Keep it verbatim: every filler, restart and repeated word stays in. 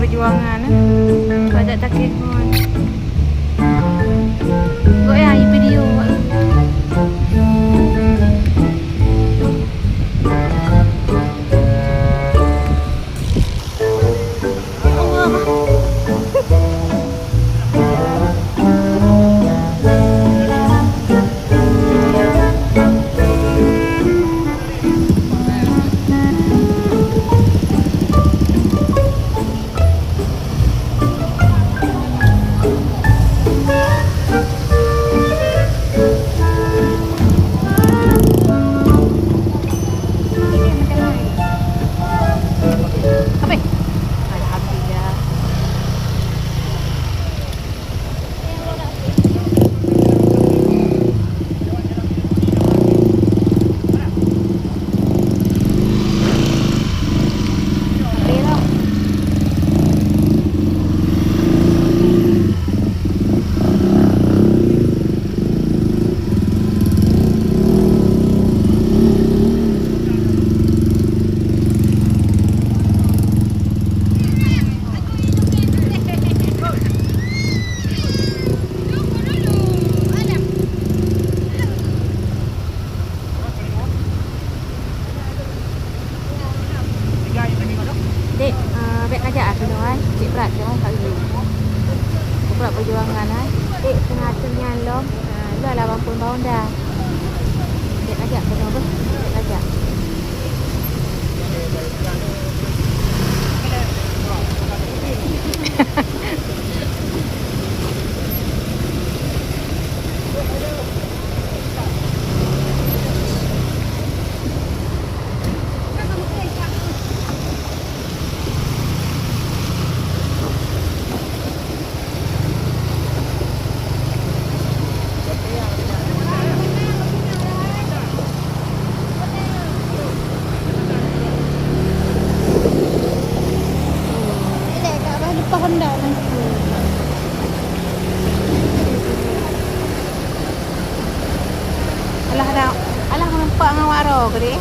Perjuangan, eh. Bajak cakét ngon. Gok ya, i video. Habis. Alhamdulillah. Dek, ah, bèk kajak ah keunoe ai. Cit brat keunoe kali. Brat perjuangan ai. Dek, teungoh ateueh nyan lom. Ah, lôn lam bangkôn bak honda. Bèk kajak keunoe beuh. Bèk kajak. Alah, dah. Alah, meureumpok ngon wak droe keu deh.